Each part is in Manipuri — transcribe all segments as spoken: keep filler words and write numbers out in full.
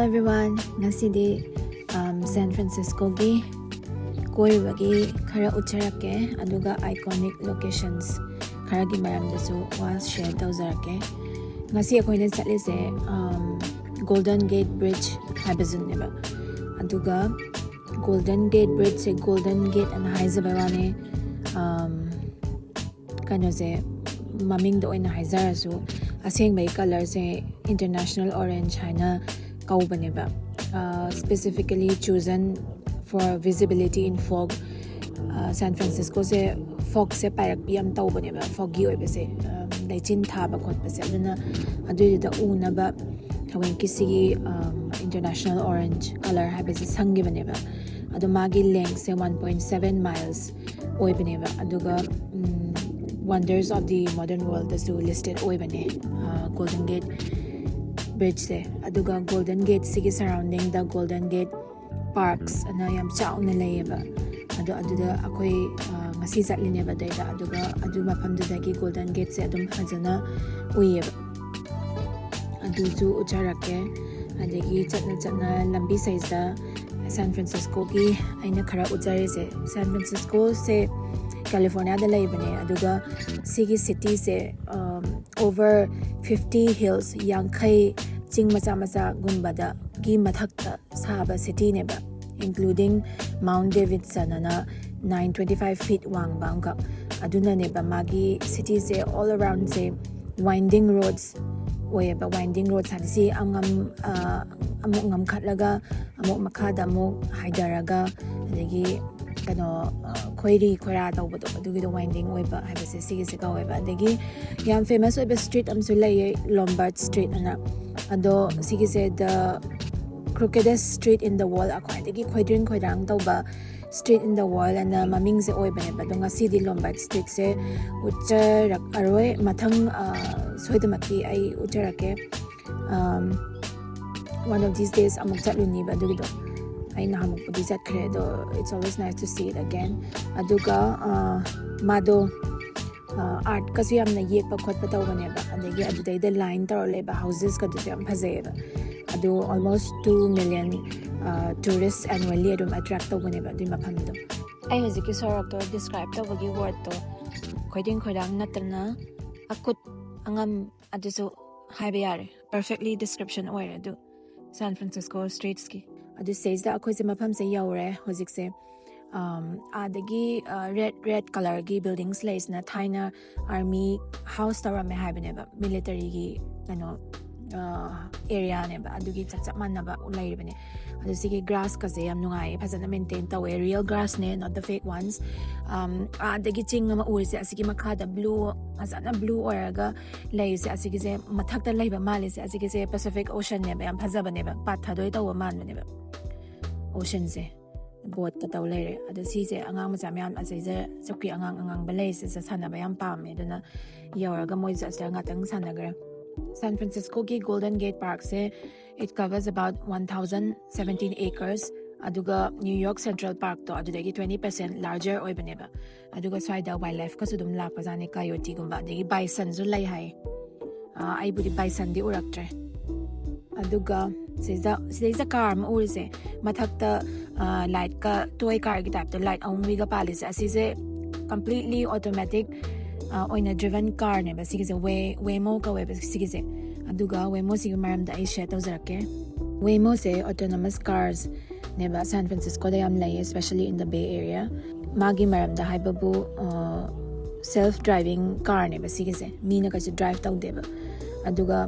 Everyone, ꯉꯁꯤꯗꯤ ꯁꯦꯟ ꯐ꯭ꯔꯥꯟꯁꯤꯁꯀꯣꯒꯤ ꯀꯣꯏꯔꯨꯕꯒꯤ ꯈꯔ ꯎꯠꯆꯔꯛꯀꯦ, ꯑꯗꯨꯒ iconic locations ꯈꯔꯒꯤ ꯃꯔꯝꯗꯁꯨ ꯋꯥ ꯁꯤꯌꯔ ꯇꯧꯖꯔꯛꯀꯦ꯫ ꯉꯁꯤ ꯑꯩꯈꯣꯏꯅ ꯆꯠꯂꯤꯁꯦ ꯒꯣꯜꯗꯟ ꯒꯦꯠ ꯕ꯭ꯔꯤꯖ ꯍꯥꯏꯕꯁꯤꯅꯦꯕ꯫ ꯑꯗꯨꯒ ꯒꯣꯜꯗꯟ ꯒꯦꯠ ꯕ꯭ꯔꯤꯖꯁꯦ ꯒꯣꯜꯗꯟ ꯒꯦꯠ ꯑꯅ ꯍꯥꯏꯖꯕꯩ ꯋꯥꯅꯤ꯫ ꯀꯩꯅꯣꯁꯦ ꯃꯃꯤꯡꯗ ꯑꯣꯏꯅ ꯍꯥꯏꯖꯔꯁꯨ, ꯑꯁꯦꯡꯕꯒꯤ ꯀꯂꯔꯁꯦ International Orange ꯍꯥꯏꯅ ꯀꯧꯕꯅꯦꯕ꯫ Specifically chosen for visibility in fog. ꯁꯦꯟ ꯐ꯭ꯔꯥꯟꯁꯤꯁꯀꯣꯁꯦ ꯐꯣꯛꯁꯦ ꯄꯥꯏꯔꯛꯄꯤ ꯌꯥꯝ ꯇꯧꯕꯅꯦꯕ, ꯐꯣꯒꯤ ꯑꯣꯏꯕꯁꯦ, ꯂꯩꯆꯤꯟ ꯊꯥꯕ ꯈꯣꯠꯄꯁꯦ꯫ ꯑꯗꯨꯅ ꯑꯗꯨꯏꯗꯨꯗ ꯎꯅꯕ ꯍꯧꯖꯤꯛꯀꯤ ꯁꯤꯒꯤ International Orange ꯀꯂꯔ ꯍꯥꯏꯕꯁꯦ ꯁꯪꯈꯤꯕꯅꯦꯕ꯫ ꯑꯗꯣ ꯃꯥꯒꯤ ꯂꯦꯡꯁꯦ one point seven miles ꯑꯣꯏꯕꯅꯦꯕ꯫ ꯑꯗꯨꯒ Wonders of the Modern Worldꯗꯁꯨ listed ꯑꯣꯏꯕꯅꯦ ꯒꯣꯜꯗꯟ ꯒꯦꯠ ꯕ꯭ꯔꯤꯖꯁꯦ꯫ ꯑꯗꯨꯒ ꯒꯣꯜꯗꯟ ꯒꯦꯠꯁꯤꯒꯤ ꯁꯔꯥꯎꯟꯗꯤꯡꯗ ꯒꯣꯜꯗꯟ ꯒꯦꯠ ꯄꯥꯔꯛꯁ ꯑꯅ ꯌꯥꯝ ꯆꯥꯎꯅ ꯂꯩꯌꯦꯕ꯫ ꯑꯗꯣ ꯑꯗꯨꯗ ꯑꯩꯈꯣꯏ ꯉꯁꯤ ꯆꯠꯂꯤꯅꯦꯕ ꯑꯗꯩꯗ꯫ ꯑꯗꯨꯒ ꯑꯗꯨ ꯃꯐꯝꯗꯨꯗꯒꯤ ꯒꯣꯜꯗꯟ ꯒꯦꯠꯁꯦ ꯑꯗꯨꯝ ꯐꯖꯅ ꯎꯏꯌꯦꯕ꯫ ꯑꯗꯨꯁꯨ ꯎꯠꯆꯔꯛꯀꯦ꯫ ꯑꯗꯒꯤ ꯆꯠꯅ ꯆꯠꯅ ꯂꯝꯕꯤ ꯁꯥꯏꯁꯇ ꯁꯦꯟ ꯐ꯭ꯔꯥꯟꯁꯤꯁꯀꯣꯒꯤ ꯑꯩꯅ ꯈꯔ ꯎꯠꯆꯔꯤꯁꯦ, ꯁꯦꯟ ꯐ꯭ꯔꯥꯟꯁꯤꯁꯀꯣꯁꯦ ꯀꯦꯂꯤꯐꯣꯔꯅꯤꯌꯥꯗ ꯂꯩꯕꯅꯦ꯫ ꯑꯗꯨꯒ ꯁꯤꯒꯤ ꯁꯤꯇꯤꯁꯦ over fifty hills, ꯌꯥꯡꯈꯩ ꯆꯤꯡ ꯃꯆꯥ ꯃꯆꯥꯒꯨꯝꯕꯗꯒꯤ ꯃꯊꯛꯇ ꯁꯥꯕ ꯁꯤꯇꯤꯅꯦꯕ, including Mount Davidson ꯑꯅ nine twenty five feet ꯋꯥꯡꯕ ꯑꯃꯈꯛ꯫ ꯑꯗꯨꯅꯅꯦꯕ ꯃꯥꯒꯤ ꯁꯤꯇꯤꯁꯦ all aroundꯁꯦ winding roads ꯑꯣꯏꯌꯦꯕ꯫ Winding roads ꯍꯥꯏꯕꯁꯤ ꯑꯉꯝ ꯑꯃꯨꯛ ꯉꯝꯈꯠꯂꯒ ꯑꯃꯨꯛ ꯃꯈꯥꯗ ꯑꯃꯨꯛ ꯍꯥꯏꯊꯔꯒ, ꯑꯗꯒꯤ ꯀꯩꯅꯣ ꯈꯣꯏꯔꯤ ꯈꯣꯏꯔꯥ ꯇꯧꯕꯗꯣ, ꯑꯗꯨꯒꯤꯗꯣ winding ꯑꯣꯏꯕ ꯍꯥꯏꯕꯁꯦ ꯁꯤꯒꯤꯁꯦ ꯀꯧꯋꯦꯕ꯫ ꯑꯗꯒꯤ ꯌꯥꯝ ꯐꯦꯃꯁ ꯑꯣꯏꯕ ꯁ꯭ꯇ꯭ꯔꯤꯠ ꯑꯃꯁꯨ ꯂꯩꯌꯦ, ꯂꯣꯝꯕꯥꯔꯠ ꯁ꯭ꯇ꯭ꯔꯤꯠ ꯑꯅ꯫ ꯑꯗꯣ ꯁꯤꯒꯤꯁꯦ the crookedest street in the world, ꯈ꯭ꯋꯥꯏꯗꯒꯤ ꯈꯣꯏꯗ꯭ꯔꯤꯡ ꯈꯣꯏꯗ꯭ꯔꯥꯡ ꯇꯧꯕ street in the world ꯑꯅ ꯃꯃꯤꯡꯁꯦ ꯑꯣꯏꯕꯅꯦꯕ꯫ ꯑꯗꯣ ꯉꯁꯤꯗꯤ ꯂꯣꯝꯕꯥꯔꯠ ꯁ꯭ꯇ꯭ꯔꯤꯠꯁꯦ ꯎꯠꯆꯔꯛꯑꯔꯣꯏ꯫ ꯃꯊꯪ ꯁꯣꯏꯗꯃꯛꯀꯤ ꯑꯩ ꯎꯠꯆꯔꯛꯀꯦ꯫ One of these days ꯑꯃꯨꯛ ꯆꯠꯂꯨꯅꯤꯕ ꯑꯗꯨꯒꯤꯗꯣ꯫ ꯑꯩ ꯅꯍꯥꯟꯃꯨꯛꯄꯨꯗꯤ ꯆꯠꯈ꯭ꯔꯦ, ꯑꯗꯣ it's always nice to see it again. ꯑꯗꯨꯒ ꯃꯥꯗꯣ ꯑꯥꯔꯠꯀꯁꯨ ꯌꯥꯝꯅ ꯌꯦꯛꯄ ꯈꯣꯠꯄ ꯇꯧꯕꯅꯦꯕ꯫ ꯑꯗꯒꯤ ꯑꯗꯨꯗꯩꯗ ꯂꯥꯏꯟ ꯇꯧꯔ ꯂꯩꯕ ꯍꯥꯎꯁꯦꯁꯀꯗꯨꯁꯨ ꯌꯥꯝ ꯐꯖꯩꯌꯦꯕ꯫ ꯑꯗꯨ almost two million tourist annually ꯑꯗꯨꯝ attract ꯇꯧꯕꯅꯦꯕ ꯑꯗꯨꯒꯤ ꯃꯐꯝꯗꯣ꯫ ꯑꯩ ꯍꯧꯖꯤꯛꯀꯤ ꯁꯣꯔꯣꯛꯇꯣ describe ꯇꯧꯕꯒꯤ wordꯇꯣ ꯈꯣꯏꯗꯤꯡ ꯈꯣꯏꯗꯥꯡ ꯅꯠꯇꯅ ꯑꯀꯨꯠ ꯑꯉꯝ ꯑꯗꯨꯁꯨ ꯍꯥꯏꯕ ꯌꯥꯔꯦ, perfectly description ꯑꯣꯏꯔꯦ ꯑꯗꯨ San Francisco streetsꯀꯤ꯫ ꯑꯗꯨ ꯁꯤꯗꯩꯁꯤꯗ ꯑꯩꯈꯣꯏꯁꯦ ꯃꯐꯝꯁꯦ ꯌꯧꯔꯦ ꯍꯧꯖꯤꯛꯁꯦ꯫ ꯑꯥꯗꯒꯤ red red colorꯒꯤ buildings ꯂꯩꯁꯤꯅ ꯊꯥꯏꯅ army house ꯇꯧꯔꯝꯃꯦ ꯍꯥꯏꯕꯅꯦꯕ, militaryꯒꯤ ꯀꯩꯅꯣ areaꯅꯦꯕ, ꯑꯗꯨꯒꯤ ꯆꯞ ꯆꯞ ꯃꯥꯟꯅꯕ ꯂꯩꯔꯤꯕꯅꯦ꯫ ꯑꯗꯨ ꯁꯤꯒꯤ grassꯀꯁꯦ ꯌꯥꯝ ꯅꯨꯡꯉꯥꯏꯌꯦ, ꯐꯖꯅ maintain ꯇꯧꯋꯦ, real grassꯅꯦ, not the fake ones꯫ ꯑꯥꯗꯒꯤ ꯆꯤꯡ ꯑꯃ ꯎꯔꯤꯁꯦ ꯑꯁꯤꯒꯤ ꯃꯈꯥꯗ blue, ꯐꯖꯅ blue ꯑꯣꯏꯔꯒ ꯂꯩꯔꯤꯁꯦ ꯑꯁꯤꯒꯤꯁꯦ ꯃꯊꯛꯇ ꯂꯩꯕ ꯃꯥꯜꯂꯤꯁꯦ ꯑꯁꯤꯒꯤꯁꯦ Pacific Oceanꯅꯦꯕ, ꯌꯥꯝ ꯐꯖꯕꯅꯦꯕ, ꯄꯥꯠ ꯊꯥꯗꯣꯏ ꯇꯧꯕ ꯃꯥꯟꯕꯅꯦꯕ oceanꯁꯦ꯫ Boatꯀ ꯇꯧ ꯂꯩꯔꯦ꯫ ꯑꯗꯣ ꯁꯤꯁꯦ ꯑꯉꯥꯡ ꯃꯆꯥ ꯃꯌꯥꯝ ꯑꯁꯤꯗ ꯆꯧꯀꯤ ꯑꯉꯥꯡ ꯑꯉꯥꯡꯕ ꯂꯩꯔꯤꯁꯦ ꯁꯥꯟꯅꯕ ꯌꯥꯝ ꯄꯥꯝꯃꯦ, ꯑꯗꯨꯅ ꯌꯧꯔꯒ ꯃꯣꯏꯁꯦ ꯑꯁꯤꯗ ꯉꯥꯛꯇꯪ ꯁꯥꯟꯅꯈ꯭ꯔꯦ꯫ San Franciscoꯒꯤ Golden Gate Parkꯁꯦ, it covers about one thousand seventeen acres, ꯑꯗꯨꯒ New York Central Parkꯇꯣ ꯑꯗꯨꯗꯒꯤ twenty percent larger ꯑꯣꯏꯕꯅꯦꯕ꯫ ꯑꯗꯨꯒ ꯁ꯭ꯋꯥꯏꯗ wildlifeꯀꯁꯨ ꯑꯗꯨꯝ ꯂꯥꯛꯄꯖꯥꯠꯅꯤ, coyoteꯒꯨꯝꯕ, ꯑꯗꯒꯤ bisonꯁꯨ ꯂꯩ ꯍꯥꯏ꯫ ꯑꯩꯕꯨꯗꯤ bisonꯗꯤ ꯎꯔꯛꯇ꯭ꯔꯦ꯫ ꯑꯗꯨꯒ ꯁꯤꯗ ꯁꯤꯗꯩꯁꯤꯗ car ꯑꯃ ꯎꯔꯤꯁꯦ, ꯃꯊꯛꯇ lightꯀ toy carꯒꯤ typeꯇ light ꯑꯍꯨꯝ ꯃꯤꯒ ꯄꯥꯜꯂꯤꯁꯦ, ꯑꯁꯤꯁꯦ completely automatic ꯑꯣꯏꯅ driven carꯅꯦꯕ꯫ ꯁꯤꯒꯤꯁꯦ Waymo ꯀꯧꯋꯦꯕ ꯁꯤꯒꯤꯁꯦ꯫ ꯑꯗꯨꯒ Waymoꯁꯤꯒꯤ ꯃꯔꯝꯗ ꯑꯩ share ꯇꯧꯖꯔꯛꯀꯦ꯫ Waymoꯁꯦ autonomous carsꯅꯦꯕ, San Franciscoꯗ ꯌꯥꯝ ꯂꯩꯌꯦ, especially in the Bay Area꯫ ꯃꯥꯒꯤ ꯃꯔꯝꯗ ꯍꯥꯏꯕꯕꯨ self driving carꯅꯦꯕ ꯁꯤꯒꯤꯁꯦ, ꯃꯤꯅ ꯀꯩꯁꯨ drive ꯇꯧꯗꯦꯕ꯫ ꯑꯗꯨꯒ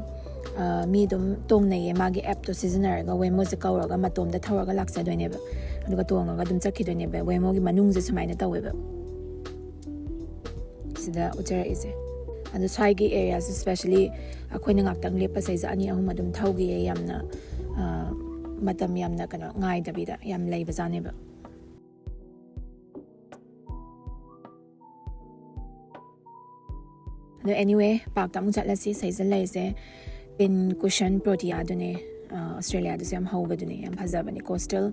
ꯃꯤ ꯑꯗꯨꯝ ꯇꯣꯡꯅꯩꯌꯦ, ꯃꯥꯒꯤ appꯇꯣ ꯁꯤꯖꯤꯟꯅꯔꯒ Waymoꯁꯦ ꯀꯧꯔꯒ ꯃꯇꯣꯝꯗ ꯊꯧꯔꯒ ꯂꯥꯛꯆꯗꯣꯏꯅꯦꯕ, ꯑꯗꯨꯒ ꯇꯣꯡꯉꯒ ꯑꯗꯨꯝ ꯆꯠꯈꯤꯗꯣꯏꯅꯦꯕ꯫ Waymoꯒꯤ ꯃꯅꯨꯡꯁꯦ ꯁꯨꯃꯥꯏꯅ ꯇꯧꯋꯦꯕ ꯁꯤꯗ ꯎꯠꯆꯔꯛꯏꯁꯦ꯫ ꯑꯗꯣ ꯁ꯭ꯋꯥꯏꯒꯤ areaꯁꯦ, especially ꯑꯩꯈꯣꯏꯅ ꯉꯥꯛꯇꯪ ꯂꯦꯞꯄ ꯁꯤꯗꯩꯁꯦ ꯑꯅꯤ ꯑꯍꯨꯝ ꯑꯗꯨꯝ ꯊꯧꯈꯤꯌꯦ, ꯌꯥꯝꯅ ꯃꯇꯝ ꯌꯥꯝꯅ ꯀꯩꯅꯣ ꯉꯥꯏꯗꯕꯤꯗ ꯌꯥꯝ ꯂꯩꯕꯖꯥꯠꯅꯦꯕ꯫ ꯑꯗꯣ anyway, parkꯇ ꯑꯃꯨꯛ ꯆꯠꯂꯁꯤ꯫ ꯁꯤꯗꯩꯁꯤꯗ ꯂꯩꯔꯤꯁꯦ Pincushion Protea ꯗꯨꯅꯦ, Australiaꯗꯁꯨ ꯌꯥꯝ ꯍꯧꯕꯗꯨꯅꯦ, ꯌꯥꯝ ꯐꯖꯕꯅꯦ, coastal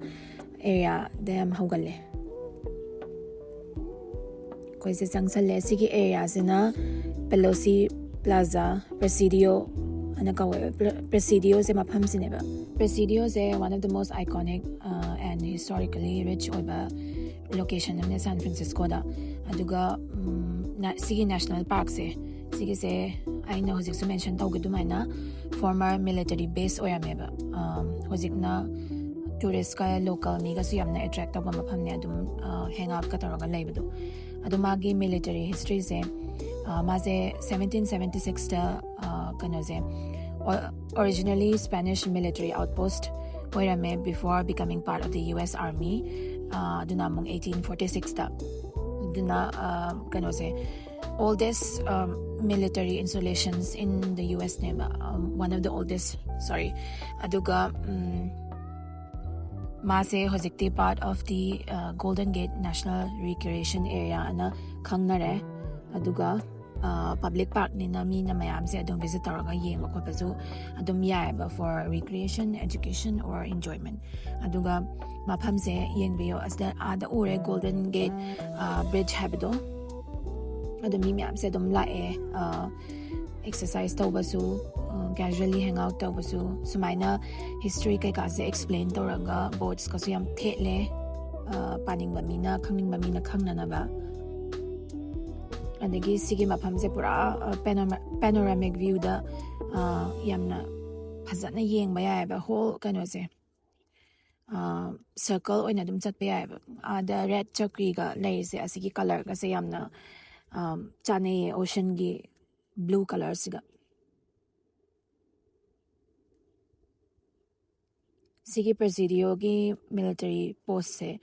areaꯗ ꯌꯥꯝ ꯍꯧꯒꯜꯂꯦ꯫ ꯑꯩꯈꯣꯏꯁꯦ ꯆꯪꯁꯜꯂꯦ꯫ ꯁꯤꯒꯤ areaꯁꯤꯅ Pelosi Plaza, Presidio ꯑꯅ ꯀꯧꯋꯦꯕ꯫ Pre- Presidioꯁꯦ ꯃꯐꯝꯁꯤꯅꯦꯕ꯫ Presidioꯁꯦ one of the most iconic, uh, and historically rich ꯑꯣꯏꯕ location ꯑꯃꯅꯦ San Franciscoꯗ꯫ ꯑꯗꯨꯒ ꯎꯝ, ꯅ- ꯁꯤꯒꯤ national parkꯁꯦ, ꯁꯤꯒꯤꯁꯦ ꯑꯩꯅ ꯍꯧꯖꯤꯛꯁꯨ mention ꯇꯧꯈꯤ ꯑꯗꯨꯃꯥꯏꯅ former military base ꯑꯣꯏꯔꯝꯃꯦꯕ꯫ Um, ꯍꯧꯖꯤꯛꯅ touristꯀ local ꯃꯤꯒꯁꯨ ꯌꯥꯝꯅ attract ꯇꯧꯕ ꯃꯐꯝꯅꯦ, ꯑꯗꯨꯝ uh, hang outꯀ ꯇꯧꯔꯒ ꯂꯩꯕꯗꯣ꯫ ꯑꯗꯣ ꯃꯥꯒꯤ military historyꯁꯦ, uh, ꯃꯥꯁꯦ seventeen seventy sixꯇ uh, ꯀꯩꯅꯣꯁꯦ, o- originally Spanish military outpost ꯑꯣꯏꯔꯝꯃꯦ before becoming part of the U S Army꯫ Uh, ꯑꯗꯨꯅ ꯑꯃꯨꯛ eighteen forty sixꯇ, ꯑꯗꯨꯅ uh, ꯀꯩꯅꯣꯁꯦ, oldest um, military installations in the U S ꯅꯦꯕ꯫ Um, one of the oldest, sorry꯫ ꯑꯗꯨꯒ ꯎꯝ, ꯃꯥꯁꯦ ꯍꯧꯖꯤꯛꯇꯤ part of the uh, Golden Gate National Recreation Area ꯑꯅ ꯈꯪꯅꯔꯦ꯫ ꯑꯗꯨꯒ uh, public parkꯅꯤꯅ ꯃꯤꯅ ꯃꯌꯥꯝꯁꯦ ꯑꯗꯨꯝ visit ꯇꯧꯔꯒ ꯌꯦꯡꯕ ꯈꯣꯠꯄꯁꯨ ꯑꯗꯨꯝ ꯌꯥꯏꯑꯕ, for recreation, education or enjoyment꯫ ꯑꯗꯨꯒ ꯃꯐꯝꯁꯦ ꯌꯦꯡꯕꯤꯌꯣ, ꯑꯁꯤꯗ ꯑꯥꯗ ꯎꯔꯦ Golden Gate uh, Bridge ꯍꯥꯏꯕꯗꯣ꯫ ꯑꯗꯣ ꯃꯤ ꯃꯌꯥꯝꯁꯦ ꯑꯗꯨꯝ ꯂꯥꯛꯑꯦ꯫ Uh, exercise ꯇꯧꯕꯁꯨ, uh, casually hang out ꯇꯧꯕꯁꯨ, ꯁꯨꯃꯥꯏꯅ history ꯀꯩꯀꯥꯁꯦ explain ꯇꯧꯔꯒ boardsꯀꯁꯨ ꯌꯥꯝ ꯊꯦꯠꯂꯦ꯫ Uh, ꯄꯥꯅꯤꯡꯕ ꯃꯤꯅ, ꯈꯪꯅꯤꯡꯕ ꯃꯤꯅ ꯈꯪꯅꯅꯕ꯫ ꯑꯗꯒꯤ ꯁꯤꯒꯤ ꯃꯐꯝꯁꯦ ꯄꯨꯔꯥ uh, panorama- panoramic viewꯗ uh, ꯌꯥꯝꯅ ꯐꯖꯅ ꯌꯦꯡꯕ ꯌꯥꯏꯑꯕ whole ꯀꯩꯅꯣꯁꯦ꯫ Uh, circle ꯑꯣꯏꯅ ꯑꯗꯨꯝ ꯆꯠꯄ ꯌꯥꯏꯑꯕ꯫ ꯑꯥꯗ red ꯆꯀ꯭ꯔꯤꯒ ꯂꯩꯔꯤꯁꯦ, ꯑꯁꯤꯒꯤ colourꯒꯁꯦ ꯌꯥꯝꯅ um, ꯆꯥꯅꯩꯌꯦ oceanꯒꯤ blue colourꯁꯤꯒ꯫ ꯁꯤꯒꯤ Presidioꯒꯤ military postꯁꯦ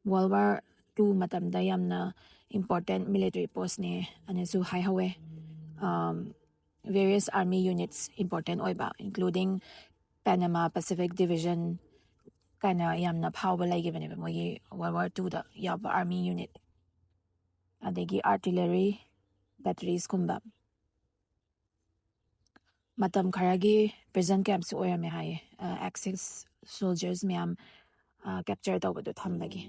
World War Two ꯃꯇꯝꯗ ꯌꯥꯝꯅ important military postꯅꯦ ꯑꯅꯁꯨ ꯍꯥꯏꯍꯧꯋꯦ꯫ Um, various army units important ꯑꯣꯏꯕ, including Panama Pacific Division ꯀꯥꯏꯅ ꯌꯥꯝꯅ ꯐꯥꯎꯕ ꯂꯩꯈꯤꯕꯅꯦꯕ ꯃꯣꯏꯒꯤ World War Twoꯗ ꯌꯥꯎꯕ army unit꯫ ꯑꯗꯒꯤ artillery batteriesꯀꯨꯝꯕ꯫ ꯃꯇꯝ ꯈꯔꯒꯤ prison campꯁꯨ ꯑꯣꯏꯔꯝꯃꯦ ꯍꯥꯏꯌꯦ꯫ Uh, Axis soldiers ꯃꯌꯥꯝ uh, capture ꯇꯧꯕꯗꯣ ꯊꯝꯕꯒꯤ꯫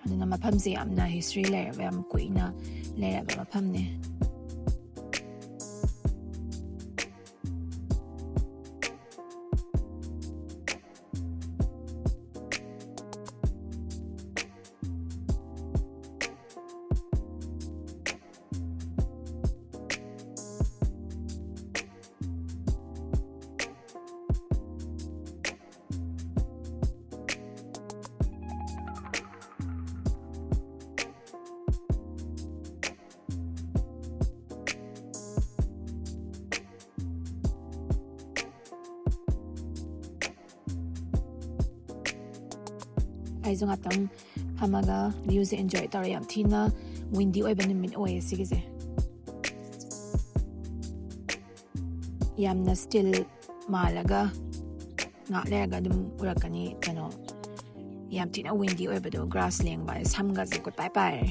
ꯑꯗꯨꯅ ꯃꯐꯝꯁꯦ ꯌꯥꯝꯅ history ꯂꯩꯔꯕ, ꯌꯥꯝ ꯀꯨꯏꯅ ꯂꯩꯔꯕ ꯃꯐꯝꯅꯦ꯫ ꯑꯩꯁꯨ ꯉꯥꯛꯇꯪ ꯐꯝꯃꯒ viewꯁꯦ enjoy ꯇꯧꯔꯦ꯫ ꯌꯥꯝ ꯊꯤꯅ windy ꯑꯣꯏꯕ ꯅꯨꯃꯤꯠ ꯑꯣꯏꯌꯦ ꯁꯤꯒꯤꯁꯦ꯫ ꯌꯥꯝꯅ still ꯃꯥꯜꯂꯒ ꯉꯥꯛ ꯂꯩꯔꯒ ꯑꯗꯨꯝ ꯎꯔꯛꯀꯅꯤ꯫ ꯀꯩꯅꯣ, ꯌꯥꯝ ꯊꯤꯅ windy ꯑꯣꯏꯕꯗꯣ, grass ꯂꯦꯡꯕ, ꯁꯝꯒꯁꯦ ꯀꯣꯠꯄꯥꯏ ꯄꯥꯏꯔꯦ꯫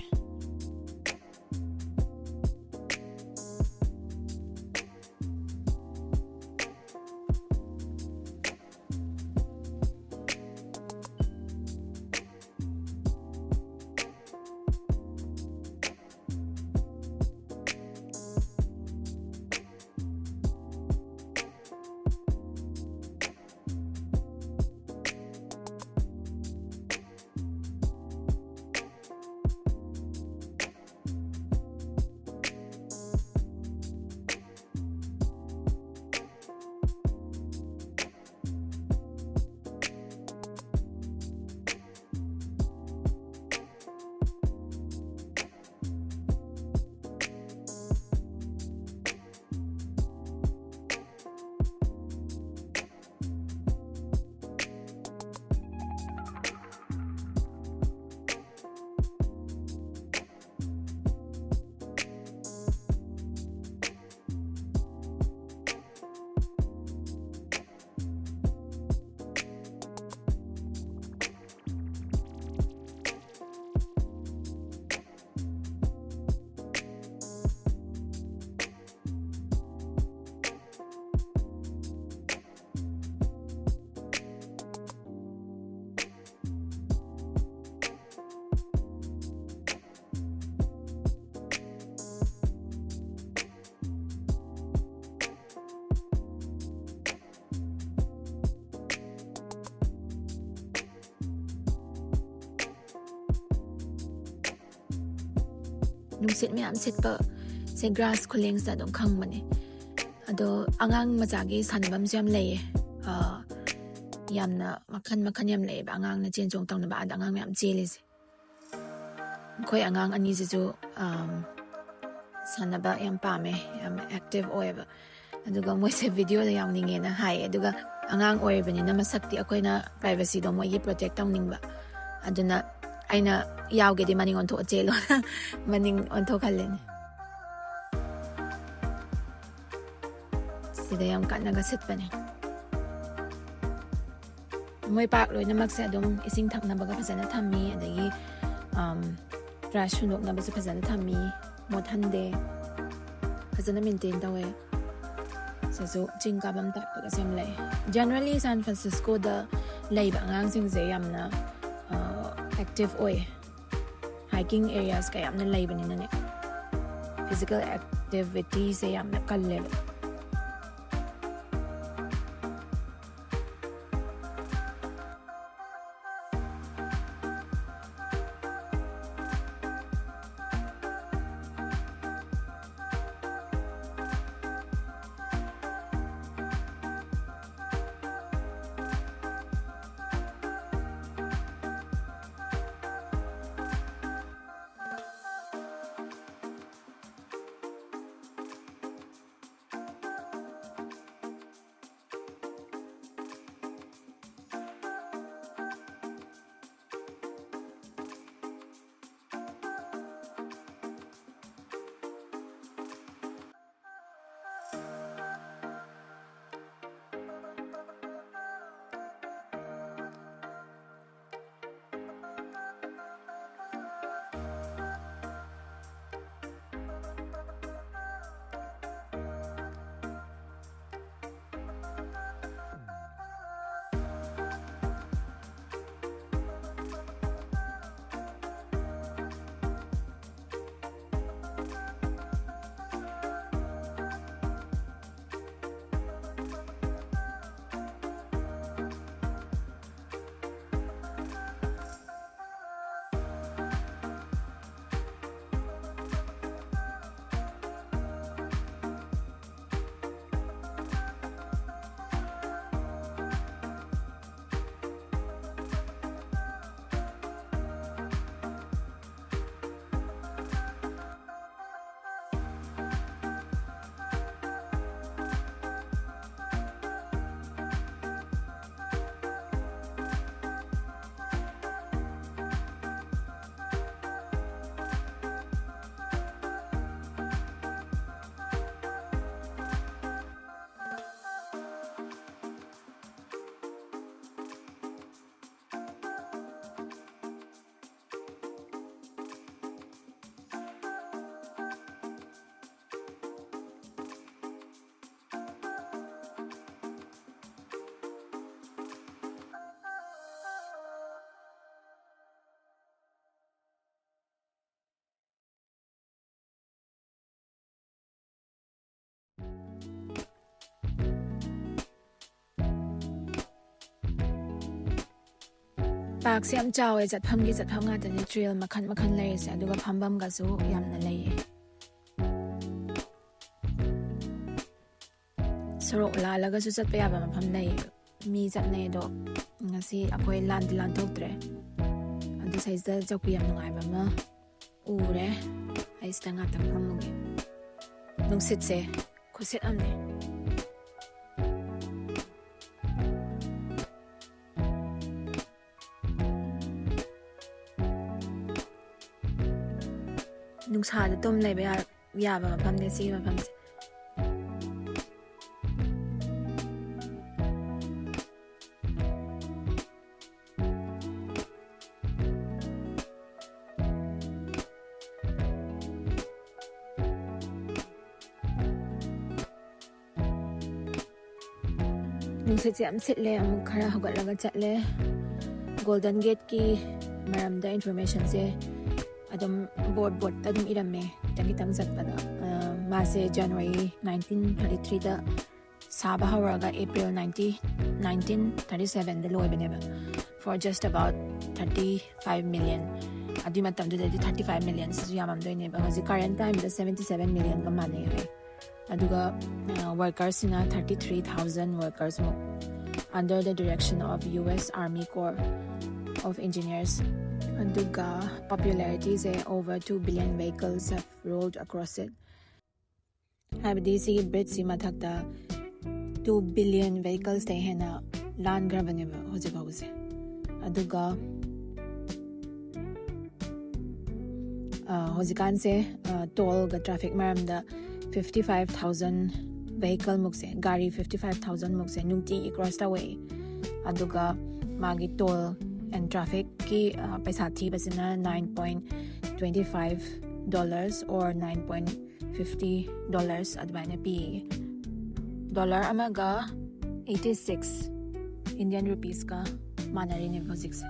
ꯅꯨꯡꯁꯤꯠ ꯃꯌꯥꯝ ꯁꯤꯠꯄ ꯁꯦ grass ꯈꯨꯂꯦꯡꯁꯤꯗ ꯑꯗꯨꯝ ꯈꯪꯕꯅꯦ꯫ ꯑꯗꯣ ꯑꯉꯥꯡ ꯃꯆꯥꯒꯤ ꯁꯥꯟꯅꯐꯝꯁꯨ ꯌꯥꯝ ꯂꯩꯌꯦ꯫ ꯑ, ꯌꯥꯝꯅ ꯃꯈꯜ ꯃꯈꯜ ꯌꯥꯝ ꯂꯩꯌꯦꯕ ꯑꯉꯥꯡꯅ ꯆꯦꯟ ꯆꯣꯡ ꯇꯧꯅꯕ, ꯑꯗ ꯑꯉꯥꯡ ꯃꯌꯥꯝ ꯆꯦꯜꯂꯤꯁꯦ꯫ ꯑꯩꯈꯣꯏ ꯑꯉꯥꯡ ꯑꯅꯤꯁꯤꯁꯨ, ꯑꯝ, ꯁꯥꯟꯅꯕ ꯌꯥꯝ ꯄꯥꯝꯃꯦ, ꯌꯥꯝ active ꯑꯣꯏꯌꯦꯕ꯫ ꯑꯗꯨꯒ ꯃꯣꯏꯁꯦ videoꯗ ꯌꯥꯎꯅꯤꯡꯉꯦꯅ ꯍꯥꯏꯌꯦ꯫ ꯑꯗꯨꯒ ꯑꯉꯥꯡ ꯑꯣꯏꯔꯤꯕꯅꯤꯅ ꯃꯁꯛꯇꯤ ꯑꯩꯈꯣꯏꯅ privacyꯗꯣ ꯃꯣꯏꯒꯤ protect ꯇꯧꯅꯤꯡꯕ꯫ ꯑꯗꯨꯅ ꯑꯩꯅ ꯌꯥꯎꯒꯦꯗꯤ ꯃꯅꯤꯡ ꯑꯣꯟꯊꯣꯛꯑ ꯆꯦꯜꯂꯣ꯫ ꯃꯅꯤꯡ ꯑꯣꯟꯊꯣꯛꯍꯜꯂꯤꯅꯦ꯫ ꯁꯤꯗ ꯌꯥꯝ ꯀꯟꯅꯒ ꯁꯤꯠꯄꯅꯦ꯫ ꯃꯣꯏ ꯄꯥꯔꯛ ꯂꯣꯏꯅꯃꯛꯁꯦ ꯑꯗꯨꯝ ꯏꯁꯤꯡ ꯊꯛꯅꯕꯒ ꯐꯖꯅ ꯊꯝꯃꯤ, ꯑꯗꯒꯤ ꯇ꯭ꯔꯥꯁ ꯁꯨꯡꯗꯣꯛꯅꯕꯁꯨ ꯐꯖꯅ ꯊꯝꯃꯤ, ꯃꯣꯠꯍꯟꯗꯦ, ꯐꯖꯅ ꯃꯦꯟꯇꯦꯟ ꯇꯧꯋꯦ꯫ ꯁꯤꯁꯨ ꯆꯤꯡ ꯀꯥꯐꯝ ꯇꯥꯛꯄꯒꯁꯨ ꯌꯥꯝ ꯂꯩ꯫ ꯖꯦꯅꯔꯦꯜꯂꯤ ꯁꯥꯟ ꯐ꯭ꯔꯥꯟꯁꯤꯁꯀꯣꯗ ꯂꯩꯕ ꯑꯉꯥꯡꯁꯤꯡꯁꯦ ꯌꯥꯝꯅ ꯑꯦꯛꯇꯤꯞ ꯑꯣꯏ꯫ ꯍꯥꯏꯀꯤꯡ ꯑꯦꯔꯤꯌꯥꯁ ꯀꯌꯥꯝꯅ ꯂꯩꯕꯅꯤꯅꯅꯦ, ꯐꯤꯖꯤꯀꯦꯜ ꯑꯦꯛꯇꯤꯚꯤꯇꯤꯁꯦ ꯌꯥꯝꯅ ꯀꯜꯂꯦꯕ꯫ ꯄꯥꯔꯛꯁꯦ ꯌꯥꯝ ꯆꯥꯎꯋꯦ, ꯆꯠꯐꯝꯒꯤ ꯆꯠꯐꯝ ꯉꯥꯛꯇꯅꯦ, ꯇ꯭ꯔꯦꯜ ꯃꯈꯜ ꯃꯈꯜ ꯂꯩꯔꯤꯁꯦ, ꯑꯗꯨꯒ ꯐꯝꯐꯝꯒꯁꯨ ꯌꯥꯝꯅ ꯂꯩꯌꯦ꯫ ꯁꯣꯔꯣꯛ ꯂꯥꯜꯂꯒꯁꯨ ꯆꯠꯄ ꯌꯥꯕ ꯃꯐꯝ ꯂꯩ꯫ ꯃꯤ ꯆꯠꯅꯩ, ꯑꯗꯣ ꯉꯁꯤ ꯑꯩꯈꯣꯏ ꯂꯥꯟꯗꯤ ꯂꯥꯟꯊꯣꯛꯇ꯭ꯔꯦ꯫ ꯑꯗꯨ ꯁꯩꯁꯤꯗ ꯆꯧꯀꯤ ꯌꯥꯝ ꯅꯨꯡꯉꯥꯏꯕ ꯑꯃ ꯎꯔꯦ꯫ ꯑꯩ ꯁꯤꯗ ꯉꯥꯛꯇꯪ ꯐꯝꯃꯨꯒꯦ꯫ ꯅꯨꯡꯁꯤꯠꯁꯦ ꯈꯨꯁꯤꯠ ꯑꯃꯅꯦ꯫ ꯅꯨꯡꯁꯥꯗ ꯇꯨꯝ ꯂꯩꯕ ꯌꯥ-, ꯌꯥꯕ ꯃꯐꯝꯅꯦ ꯁꯤꯒꯤ ꯃꯐꯝꯁꯦ꯫ ꯅꯨꯡꯁꯤꯠꯁꯦ ꯌꯥꯝ ꯁꯤꯠꯂꯦ꯫ ꯑꯃꯨꯛ ꯈꯔ ꯍꯧꯒꯠꯂꯒ ꯆꯠꯂꯦ꯫ ꯒꯣꯜꯗꯟ ꯒꯦꯠꯀꯤ ꯃꯔꯝꯗ ꯏꯟꯐꯣꯔꯃꯦꯁꯟꯁꯦ ꯑꯗꯨꯝ ꯕꯣꯔꯗ ꯕꯣꯔꯗꯇ ꯑꯗꯨꯝ ꯏꯔꯝꯃꯦ, ꯈꯤꯇꯪ ꯈꯤꯇꯪ ꯆꯠꯄꯗ꯫ ꯑ, ꯃꯥꯁꯦ ꯖꯅꯋꯥꯔꯤ ꯅꯥꯏꯟꯇꯤꯟ ꯊꯥꯔꯇꯤ ꯊ꯭ꯔꯤꯗ ꯁꯥꯕ ꯍꯧꯔꯒ ꯑꯦꯄ꯭ꯔꯤꯜ ꯅꯥꯏꯟꯇꯤ, ꯅꯥꯏꯟꯇꯤꯟ ꯊꯥꯔꯇꯤ ꯁꯚꯦꯟꯗ ꯂꯣꯏꯕꯅꯦꯕ, for just about thirty five million꯫ ꯑꯗꯨꯏ ꯃꯇꯝꯗꯨꯗꯗꯤ ꯊꯥꯔꯇꯤ ꯐꯥꯏꯚ ꯃꯤꯂꯤꯌꯟꯁꯤꯁꯨ ꯌꯥꯝꯃꯝꯗꯣꯏꯅꯦꯕ꯫ ꯍꯧꯖꯤꯛ ꯀꯔꯦꯟ ꯇꯥꯏꯝꯗ ꯁꯚꯦꯟꯇꯤ ꯁꯚꯦꯟ ꯃꯤꯂꯤꯌꯟꯒ ꯃꯥꯟꯅꯩ ꯍꯥꯏ꯫ ꯑꯗꯨꯒ, ꯑ, ꯋꯔꯀꯔꯁꯤꯅ ꯊꯥꯔꯇꯤ ꯊ꯭ꯔꯤ ꯊꯥꯎꯖꯟ ꯋꯔꯀꯔꯁꯃꯨꯛ, under the direction of U S Army Corps of Engineers꯫ ꯑꯗꯨꯒ ꯄꯣꯄꯨꯂꯦꯔꯤꯇꯤꯁꯦ over two billion vehicles have rolled across it꯫ ꯍꯥꯏꯕꯗꯤ ꯁꯤꯒꯤ ꯕ꯭ꯔꯤꯖꯁꯤ ꯃꯊꯛꯇ two billion vehiclesꯇꯩ ꯍꯦꯟꯅ ꯂꯥꯟꯈ꯭ꯔꯕꯅꯦꯕ ꯍꯧꯖꯤꯛ ꯐꯥꯎꯕꯁꯦ꯫ ꯑꯗꯨꯒ, ꯑ, ꯍꯧꯖꯤꯛꯀꯥꯟꯁꯦ, ꯑ, ꯇꯣꯜꯒ ꯇ꯭ꯔꯥꯐꯤꯛ ꯃꯔꯝꯗ fifty five thousand vehicle ꯃꯨꯛꯁꯦ, ꯒꯥꯔꯤ fifty five thousand ꯃꯨꯛꯁꯦ ꯅꯨꯡꯇꯤꯒꯤ ꯀ꯭ꯔꯣꯁ ꯇꯧꯋꯦ꯫ ꯑꯗꯨꯒ ꯃꯥꯒꯤ toll and trafficꯀꯤ, ꯑ, ꯄꯩꯁꯥ ꯊꯤꯕꯁꯤꯅ nine point twenty five dollars or nine point fifty dollars ꯑꯗꯨꯃꯥꯏꯅ ꯄꯤꯌꯦ꯫ ꯗꯣꯂꯔ ꯑꯃꯒ eighty six Indian rupeesꯀ ꯃꯥꯟꯅꯔꯤꯅꯦꯕ ꯍꯧꯖꯤꯛꯁꯦ꯫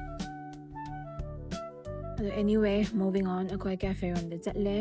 ꯑꯗꯣ anyway, moving on, ꯑꯩꯈꯣꯏ cafe ꯔꯣꯝꯗ ꯆꯠꯂꯦ꯫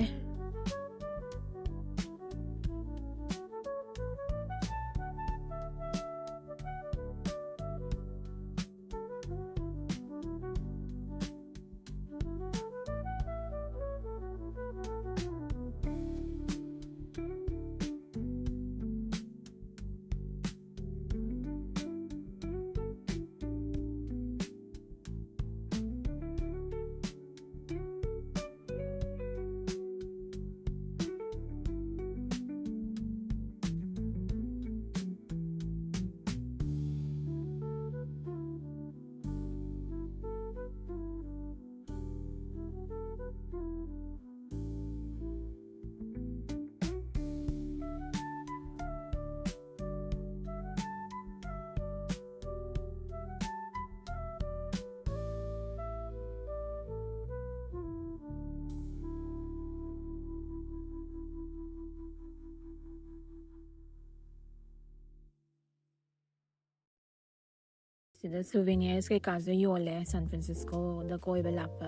ꯁꯤꯗ souvenirs ꯀꯩꯀꯥꯁꯨ ꯌꯣꯜꯂꯦ, ꯁꯥꯟ ꯐ꯭ꯔꯥꯟꯁꯤꯁꯀꯣꯗ ꯀꯣꯏꯕ ꯂꯥꯛꯄ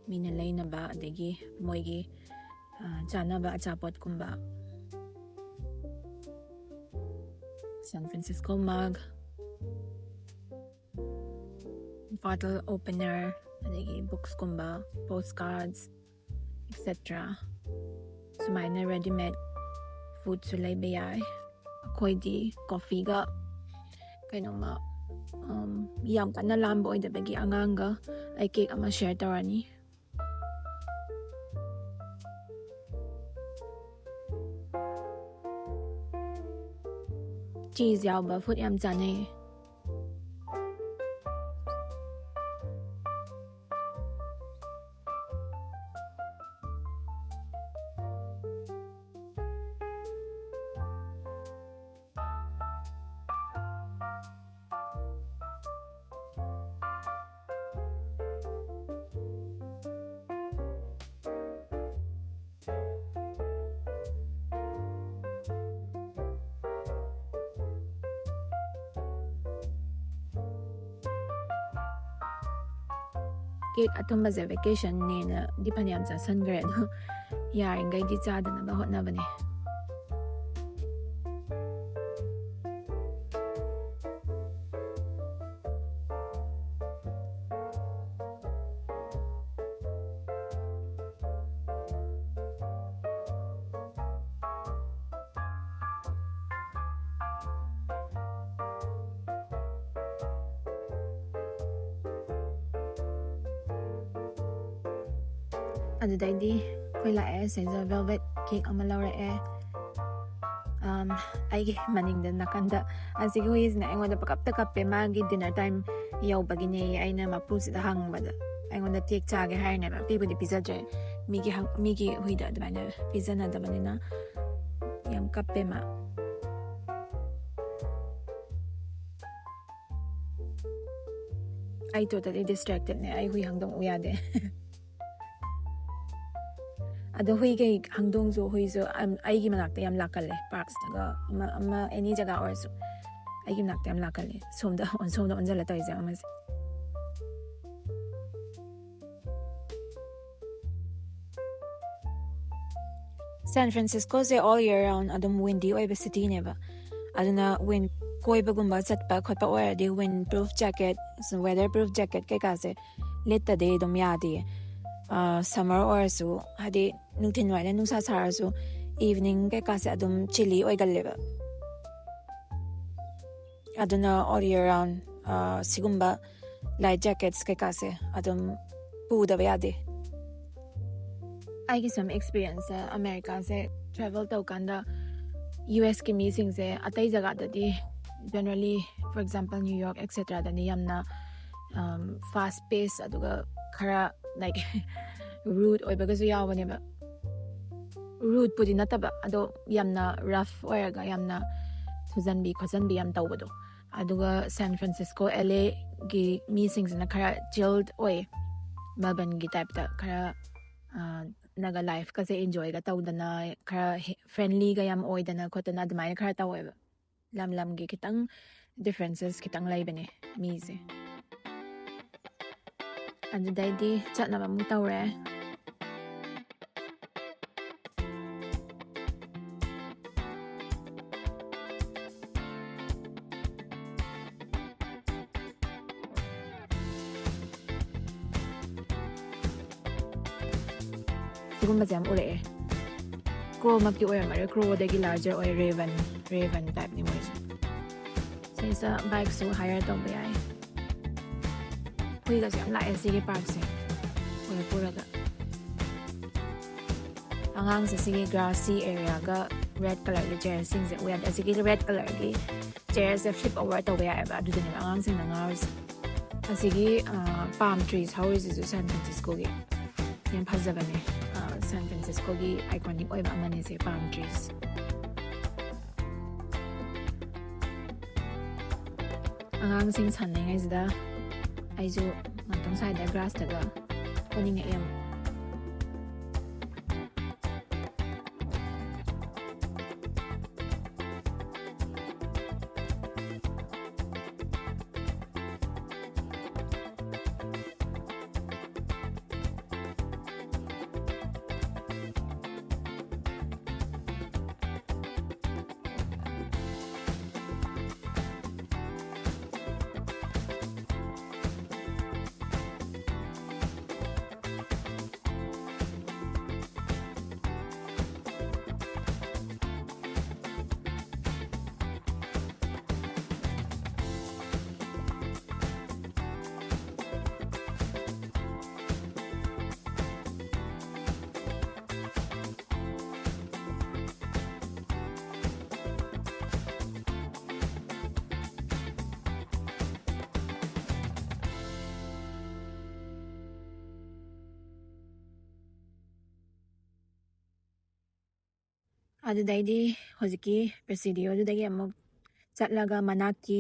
ꯃꯤꯅ ꯂꯩꯅꯕ, ꯑꯗꯒꯤ ꯃꯣꯏꯒꯤ ꯑ, ꯆꯥꯅꯕ ꯑꯆꯥꯄꯣꯠꯀꯨꯝꯕ꯫ San Francisco mug, bottle opener, ꯑꯗꯒꯤ booksꯀꯨꯝꯕ, postcards, et cetera. ꯁꯨꯃꯥꯏꯅ readymade foodꯁꯨ ꯂꯩꯕ ꯌꯥꯏ꯫ ꯑꯩꯈꯣꯏꯗꯤ coffeeꯒ ꯀꯩꯅꯣꯝꯃ, ꯎꯝ, ꯌꯥꯝ ꯀꯟꯅ ꯂꯥꯝꯕ ꯑꯣꯏꯗꯕꯒꯤ ꯑꯉꯥꯡꯒ ꯑꯩ cake ꯑꯃ share ꯇꯧꯔꯅꯤ꯫ Cheese ꯌꯥꯎꯕ food ꯌꯥꯝ ꯆꯥꯅꯩ꯫ Cake ꯑꯊꯨꯝꯕꯁꯦ vacationꯅꯦꯅꯗꯤ ꯐꯅꯌꯥꯝ ꯆꯥꯁꯟꯈ꯭ꯔꯦ, ꯑꯗꯣ ꯌꯥꯔꯤꯈꯩꯗꯤ ꯆꯥꯗꯅꯕ ꯍꯣꯠꯅꯕꯅꯦ꯫ ꯑꯗꯨꯗꯩꯗꯤ ꯑꯩꯈꯣꯏ ꯂꯥꯛꯑꯦ, ꯁꯤꯗ velvet cake ꯑꯃ ꯂꯧꯔꯛꯑꯦ꯫ ꯑꯝ, ꯑꯩꯒꯤ ꯃꯅꯤꯡꯗ, ꯅꯥꯀꯟꯗ ꯑꯁꯤꯒꯤ ꯍꯨꯏꯁꯤꯅ ꯑꯩꯉꯣꯟꯗ ꯄꯀꯞꯇ ꯀꯞꯄꯦ꯫ ꯃꯥꯒꯤ dinner time ꯌꯧꯕꯒꯤꯅꯦ꯫ ꯑꯩꯅ ꯃꯄꯨꯁꯤꯗ ꯍꯪꯕꯗ ꯑꯩꯉꯣꯟꯗ cake ꯆꯥꯒꯦ ꯍꯥꯏꯔꯤꯅꯦꯕ꯫ ꯄꯤꯕꯨꯗꯤ ꯄꯤꯖꯗ꯭ꯔꯦ, ꯃꯤꯒꯤ ꯍꯪ-, ꯃꯤꯒꯤ ꯍꯨꯏꯗ ꯑꯗꯨꯃꯥꯏꯅ ꯄꯤꯖꯅꯗꯕꯅꯤꯅ꯫ ꯌꯥꯝ ꯀꯞꯄꯦ ꯃꯥ꯫ ꯑꯩ totally distractedꯅꯦ, ꯑꯩ ꯍꯨꯏ ꯍꯪꯗꯣꯡ ꯎ ꯌꯥꯗꯦ꯫ ꯑꯗꯣ ꯍꯨꯏ ꯀꯩ, ꯍꯪꯗꯣꯡꯁꯨ, ꯍꯨꯏꯁꯨ, ꯑꯝ, ꯑꯩꯒꯤ ꯃꯅꯥꯛꯇ ꯌꯥꯝ ꯂꯥꯛꯀꯜꯂꯦ꯫ Parksꯇꯒ ꯑꯃ, ꯑꯃ any ꯖꯒꯥ ꯑꯣꯏꯔꯁꯨ꯫ ꯑꯩꯒꯤ ꯃꯅꯥꯛꯇ ꯌꯥꯝ ꯂꯥꯛꯀꯜꯂꯤ꯫ ꯁꯣꯝꯗ ꯑꯣꯟ-, ꯁꯣꯝꯗ ꯑꯣꯟꯁꯤꯜꯂ ꯇꯧꯔꯤꯁꯦ ꯑꯃꯁꯦ꯫ San Franciscoꯁꯦ all year round ꯑꯗꯨꯝ windy ꯑꯣꯏꯕ cityꯅꯦꯕ꯫ ꯑꯗꯨꯅ wind, ꯀꯣꯏꯕꯒꯨꯝꯕ ꯆꯠꯄ ꯈꯣꯠꯄ ꯑꯣꯏꯔꯗꯤ wind proof jacket, weather proof jacket ꯀꯩꯀꯥꯁꯦ ꯂꯤꯠꯇꯗꯤ ꯑꯗꯨꯝ ꯌꯥꯗꯦ꯫ ꯑ, summer ꯑꯣꯏꯔꯁꯨ, ꯍꯥꯏꯗꯤ ꯅꯨꯡꯊꯤꯟ ꯋꯥꯏꯗ ꯅꯨꯡꯁꯥ ꯁꯥꯔꯁꯨ, evening ꯀꯩꯀꯥꯁꯦ ꯑꯗꯨꯝ chilly ꯑꯣꯏꯒꯜꯂꯦꯕ꯫ ꯑꯗꯨꯅ all year round, ꯑ, ꯁꯤꯒꯨꯝꯕ light jackets ꯀꯩꯀꯥꯁꯦ ꯑꯗꯨꯝ ꯄꯨꯗꯕ ꯌꯥꯗꯦ꯫ ꯑꯩꯒꯤ ꯁꯨꯝ experience, ꯑꯃꯦꯔꯤꯀꯥꯁꯦ travel ꯇꯧꯀꯥꯟꯗ ꯌꯨ ꯑꯦꯁꯀꯤ ꯃꯤꯁꯤꯡꯁꯦ ꯑꯇꯩ ꯖꯒꯥꯗꯗꯤ, generally, for example, New York, et ceteraꯗꯗꯤ ꯌꯥꯝꯅ, um, fast pace, ꯑꯗꯨꯒ ꯈꯔ, like, rude ꯑꯣꯏꯕꯒꯁꯨ ꯌꯥꯎꯕꯅꯦꯕ꯫ Rudeꯄꯨꯗꯤ ꯅꯠꯇꯕ, ꯑꯗꯣ ꯌꯥꯝꯅ rough ꯑꯣꯏꯔꯒ ꯌꯥꯝꯅ ꯊꯨꯖꯟꯕꯤ ꯈꯣꯠꯆꯟꯕꯤ ꯌꯥꯝ ꯇꯧꯕꯗꯣ꯫ ꯑꯗꯨꯒ San Francisco, L Aꯒꯤ ꯃꯤꯁꯤꯡꯁꯤꯅ ꯈꯔ chilled ꯑꯣꯏ, Melbourneꯒꯤ typeꯇ ꯈꯔ, ꯑ, ꯅꯒ lifeꯀꯁꯦ enjoyꯒ ꯇꯧꯗꯅ, ꯈꯔ ꯍꯦ-, friendlyꯒ ꯌꯥꯝ ꯑꯣꯏꯗꯅ ꯈꯣꯠꯇꯅ ꯑꯗꯨꯃꯥꯏꯅ ꯈꯔ ꯇꯧꯋꯦꯕ꯫ ꯂꯝ ꯂꯝꯒꯤ ꯈꯤꯇꯪ differences ꯈꯤꯇꯪ ꯂꯩꯕꯅꯦ ꯃꯤꯁꯦ꯫ ꯑꯗꯨꯗꯩꯗꯤ ꯆꯠꯅꯕ ꯑꯃꯨꯛ ꯇꯧꯔꯦ꯫ ꯁꯤꯒꯨꯝꯕꯁꯦ ꯌꯥꯝ ꯎꯔꯛꯑꯦ꯫ Crowꯃꯛꯇꯤ ꯑꯣꯏꯔꯝꯃꯔꯣꯏ, crowꯗꯒꯤ larger ꯑꯣꯏ, raven, raven typeꯅꯤ ꯃꯣꯏꯁꯦ꯫ ꯁꯤꯁꯤꯗ bikeꯁꯨ hire ꯇꯧꯕ ꯌꯥꯏ꯫ ꯍꯨꯏꯒꯁꯨ ꯌꯥꯝ ꯂꯥꯛꯑꯦ ꯁꯤꯒꯤ parkꯁꯦ, ꯄꯨꯔ ꯄꯨꯔꯒ꯫ ꯑꯉꯥꯡꯁꯦ ꯁꯤꯒꯤ grassy areaꯒ red colourꯒꯤ chairsꯁꯤꯡꯁꯦ ꯎ ꯌꯥꯗꯦ꯫ ꯑꯁꯤꯒꯤ red colourꯒꯤ chairsꯁꯦ flip over ꯇꯧꯕ ꯌꯥꯏꯑꯕ, ꯑꯗꯨꯗꯅꯦꯕ ꯑꯉꯥꯡꯁꯤꯡꯅ ꯉꯥꯎꯔꯤꯁꯦ꯫ ꯑꯁꯤꯒꯤ, ꯑ, palm trees ꯍꯧꯔꯤꯁꯤꯁꯨ San Franciscoꯒꯤ ꯌꯥꯝ ꯐꯖꯕꯅꯦ꯫ ꯑ, San Franciscoꯒꯤ iconic ꯑꯣꯏꯕ ꯑꯃꯅꯦ ꯁꯦ palm trees꯫ ꯑꯉꯥꯡꯁꯤꯡ ꯁꯥꯟꯅꯔꯤꯉꯩꯁꯤꯗ ꯑꯩꯁꯨ ꯉꯥꯛꯇꯪ ꯁ꯭ꯋꯥꯏꯗ grassꯇꯒ ꯄꯣꯅꯤꯡꯉꯛꯑꯦ ꯑꯃꯨꯛ꯫ ꯑꯗꯨꯗꯩꯗꯤ ꯍꯧꯖꯤꯛꯀꯤ Presidio-ꯗꯨꯗꯒꯤ ꯑꯃꯨꯛ ꯆꯠꯂꯒ ꯃꯅꯥꯛꯀꯤ,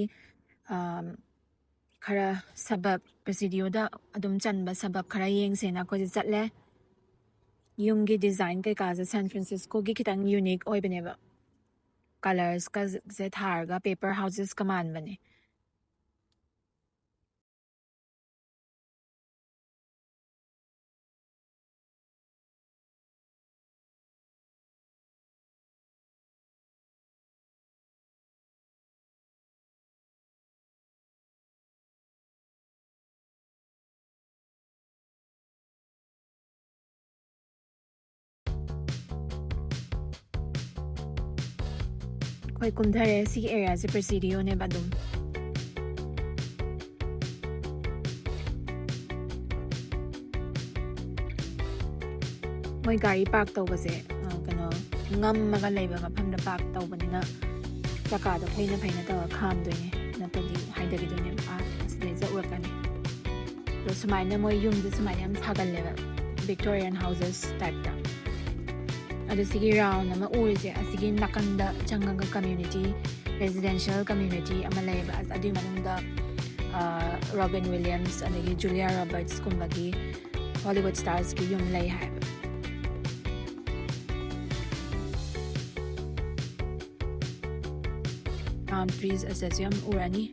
ꯑꯝ, ꯈꯔ suburb, Presidio-ꯗ ꯑꯗꯨꯝ ꯆꯟꯕ suburb ꯈꯔ ꯌꯦꯡꯁꯦꯅ ꯑꯩꯈꯣꯏꯁꯦ ꯆꯠꯂꯦ꯫ ꯌꯨꯝꯒꯤ design ꯀꯩꯀꯥꯁꯦ San Francisco-ꯒꯤ ꯈꯤꯇꯪ unique ꯑꯣꯏꯕꯅꯦꯕ꯫ Colours-ꯀꯁꯦ ꯊꯥꯔꯒ paper houses-ꯀ ꯃꯥꯟꯕꯅꯦ꯫ ꯑꯩꯈꯣꯏ ꯀꯨꯝꯊꯔꯦ꯫ ꯁꯤꯒꯤ area-ꯁꯦ Presidio-ꯅꯦꯕ ꯑꯗꯨꯝ꯫ ꯃꯣꯏ ꯒꯥꯔꯤ park ꯇꯧꯕꯁꯦ, ꯑ, ꯀꯩꯅꯣ, ꯉꯝꯃꯒ ꯂꯩꯕ ꯃꯐꯝꯗ park ꯇꯧꯕꯅꯤꯅ ꯆꯀꯥꯗꯣ ꯐꯩꯅ ꯐꯩꯅ ꯇꯧꯔ ꯈꯥꯝꯗꯣꯏꯅꯦ, ꯅꯠꯇ꯭ꯔꯗꯤ ꯍꯥꯏꯊꯈꯤꯗꯣꯏꯅꯦꯕ꯫ ꯑꯥ, ꯑꯁꯤꯗꯩꯗ ꯎꯔꯛꯀꯅꯤ꯫ ꯑꯗꯣ ꯁꯨꯃꯥꯏꯅ ꯃꯣꯏ ꯌꯨꯝꯁꯦ ꯁꯨꯃꯥꯏꯅ ꯌꯥꯝ ꯁꯥꯒꯜꯂꯦꯕ, Victorian houses type-ꯇ꯫ ꯑꯗꯣ ꯁꯤꯒꯤ round ꯑꯃ ꯎꯔꯤꯁꯦ, ꯑꯁꯤꯒꯤ ꯅꯥꯀꯟꯗ ꯆꯪꯉꯒ community, residential community ꯑꯃ ꯂꯩꯌꯦꯕ꯫ ꯑꯁ, ꯑꯗꯨꯒꯤ ꯃꯅꯨꯡꯗ, ꯑ, Robin Williams ꯑꯗꯒꯤ Julia Roberts-ꯀꯨꯝꯕꯒꯤ, Hollywood stars-ꯀꯤ ꯌꯨꯝ ꯂꯩ ꯍꯥꯏꯕ꯫ Palm trees ꯑꯁꯤꯗꯁꯨ ꯌꯥꯝ ꯎꯔꯅꯤ꯫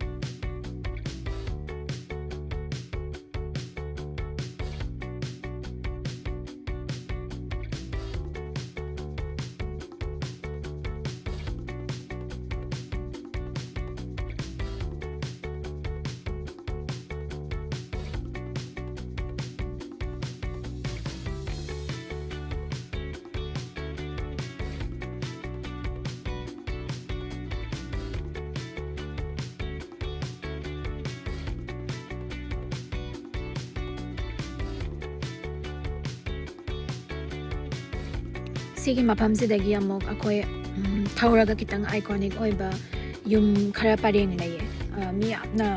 ꯁꯤꯒꯤ ꯃꯐꯝꯁꯤꯗꯒꯤ ꯑꯃꯨꯛ ꯑꯩꯈꯣꯏ, ꯎꯝ, ꯊꯧꯔꯒ ꯈꯤꯇꯪ iconic ꯑꯣꯏꯕ ꯌꯨꯝ ꯈꯔ ꯄꯔꯦꯡ ꯂꯩꯌꯦ꯫ ꯑ, ꯃꯤ ꯌꯥꯝꯅ